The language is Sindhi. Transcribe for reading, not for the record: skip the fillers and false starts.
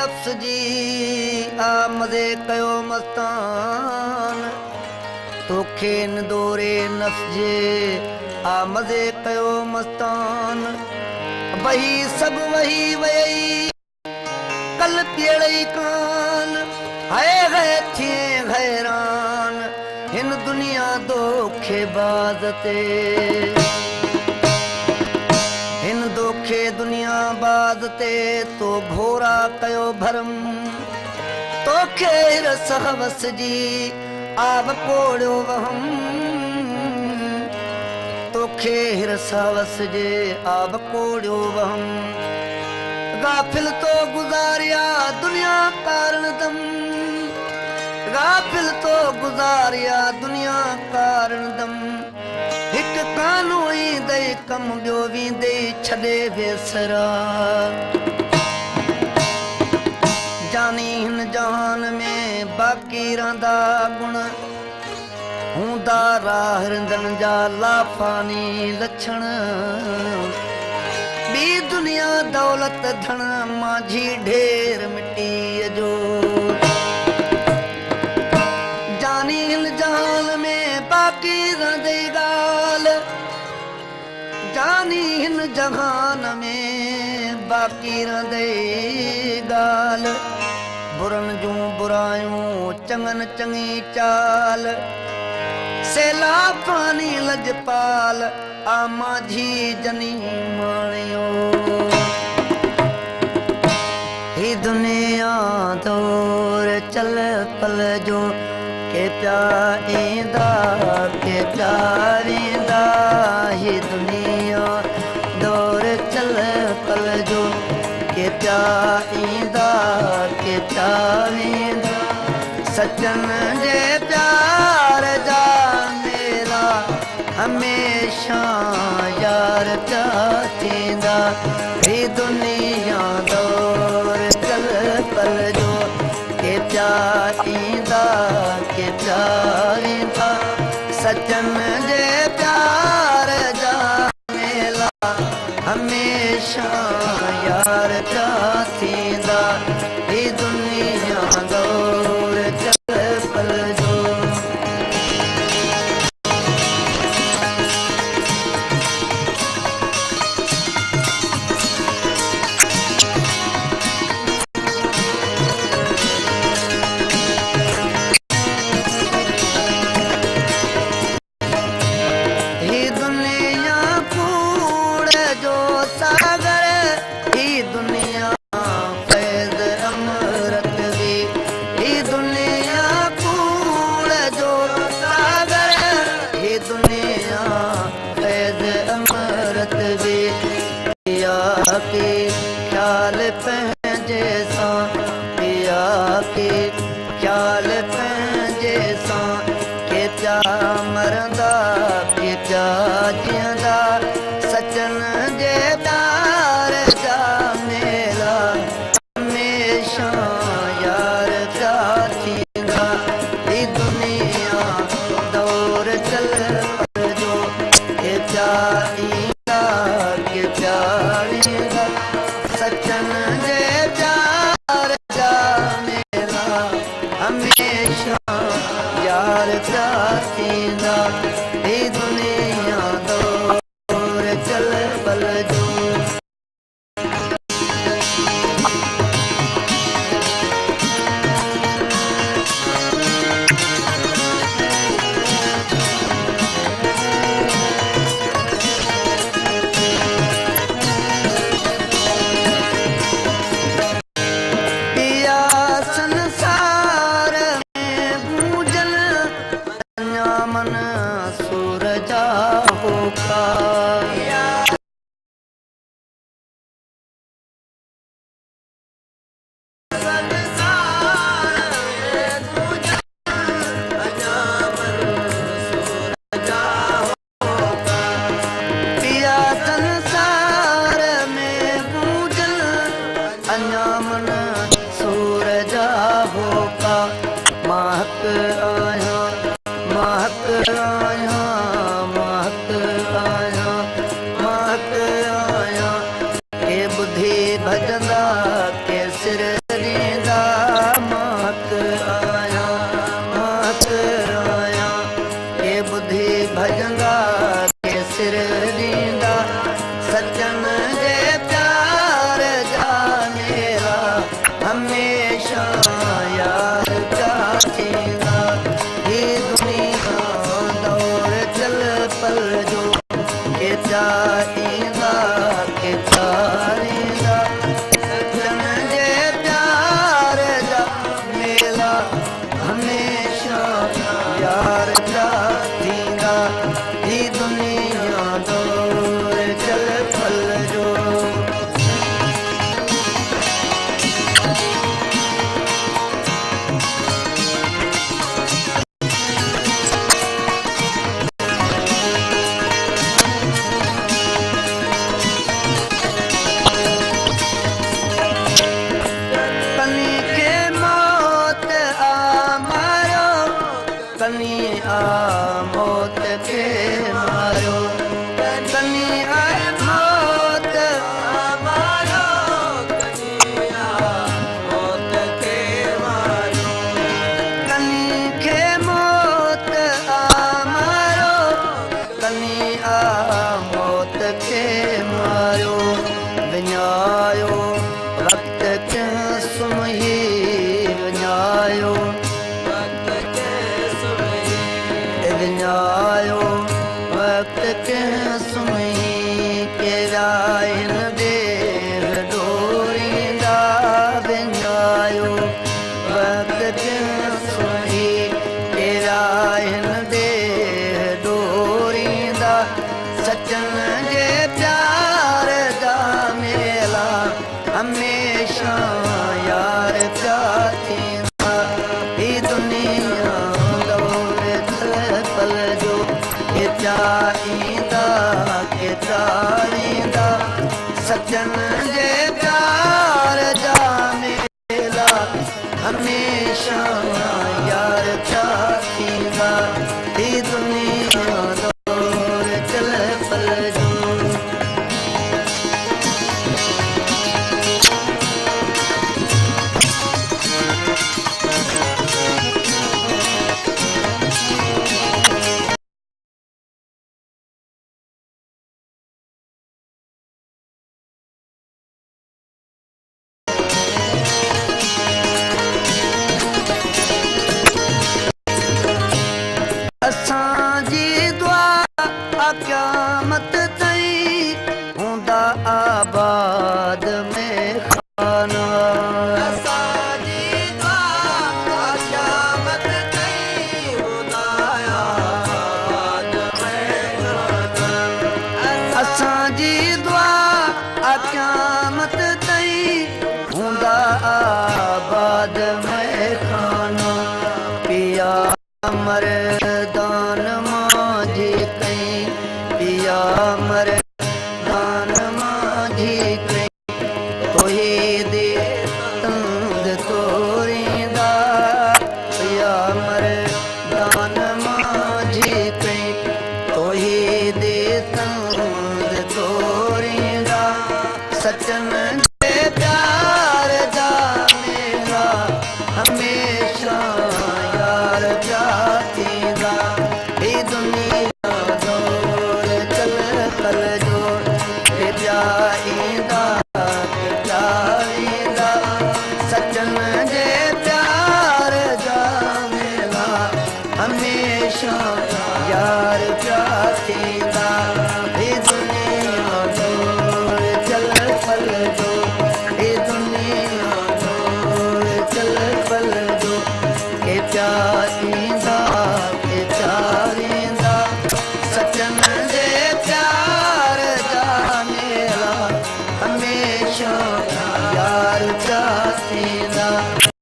نفس جي آ مزي ڪيو مستان. توکي ندوري نفس جي آ مزي ڪيو مستان. وهي سڀ وهي ويئي ڪل پيڙئي ڪان. هاءِ هاءِ ٿئين حيران هن دنيا دوکيباز تي. هن دوکي دنيا باز تي تو ڀورا ڪيو ڀرم. توکي حرص هوس جي آ وڪوڙيو وهم. توکي حرص هوس جي آ وڪوڙيو وهم. غافل تو گذاريا دنيا ڪارڻ دم. غافل تو گذاريا دنيا ڪارڻ دم. هڪ ڪانو ايندئي ڪم ٻيو ويندئي ڇڏي ويسرا. جاني هن جهان ۾ باقي رهندا گڻ. هوندا راهه رندن جا لافاني لڇڻ. ٻي دنيا دولت ڌڻ مانجهي ڍير مٽيءَ جو. جاني هن جهان ۾ باقي رهندئي ڳالهه. جاني هن جهان ۾ باقي رهندئي ڳالهه. برن جون برايون چڱن چڱي چال. سيلاب فاني لجپال آ مانجهي جني ماڻيو. هي دنيا دور چل پل جو ڪي پيا ايندا ڪي پيا ويندا. هي دنيا دور چل پل جو ڪي پيا ايندا ڪي پيا ويندا. سچن جي پيار جا ميلا هميشه يار پيا ٿيندا. هي دنيا دور چل پل جو ڪي پيا ايندا ڪي پيا ويندا. سچن جي پيار جا ميلا هميشه يار پيا ٿيندا. هي دنيا دور چل پل جو. هي دنيا ڪوڙ جو ساگر. هي دنيا فيض امرت به. هي دنيا ڪوڙ جو ساگر. هي دنيا فيض امرت به. پيا ڪي خيال پنهنجي سان. پيا ڪي خيال پنهنجي سان. ڪي پيا مرندا ڪي پيا جيئندا. سچن جي پيار جا ميلا هميشه يار پيا ٿيندا. هي دنيا دور چل پل جو ڪي پيا ايندا ڪي پيا ويندا. سچن جي پيار جا ميلا هميشه يار پيا ٿيندا. هي دنيا دور چل پل جو. پيا سنسار ۾ گونجن اڃا من سور جا هوڪا. پيا سنسار ۾ گونجن اڃا من سور جا هوڪا. مان حق آهيان مان حق آهيان مان حق آهيان مان حق آهيان. ڪي ٻڌي ڀڄندا ڪي سر ڏيندا. ٿيندا. هي دنيا دور چل پل جو، ڪي پيا ايندا ڪي پيا ويندا. سڄڻ جي پيار جا ميلا هميشه يار پيا ٿيندا. هي دنيا دور چل پل جو. ڪني کي موت آ ماريو، ڪني آ موت کي ماريو، ڪني آ موت آ ماريو، ڪني آ موت کي ماريو، ڪني کي موت آ ماريو، ڪني آ موت کي ماريو. وڃايو وقت ڪنهن سمهي، وڃايو وقت ڪنهن سمهي، وڃايو وقت ڪنهن سمهي. ڪيرا هن ڏيهه ڏوريندا، وڃايو وقت ڪنهن سمهي، ڪيرا هن ڏيهه ڏوريندا. سچن جي پيار جا ميلا هميشه يار پيا ٿيندا. هي دنيا دور چل پل جو، ڪي پيا ايندا ڪي پيا ويندا. سچن جي پيار جا ميلا هميشه يار پيا ٿيندا. هي دنيا دور چل پل جو. اسان جي دعا قيامت تائين هوندا آباد ۾ خانا. اسان جي دعا قيامت تائين هوندا آباد ۾ خانا. اسان جي دعا قيامت تائين هوندا آباد ۾ خانا. پيا مردان مانجهي ڪئين، پيا مردان مانجهي ڪئين، توحيدي تند توريندا. پيا مردان مانجهي ڪئين، توحيدي تند توريندا. سچن جي پيار جا ميلا هميشه يار پيا ٿيندا. هي دنيا دور چل پل جو، ڪي پيا ايندا ڪي پيا ويندا. سچن جي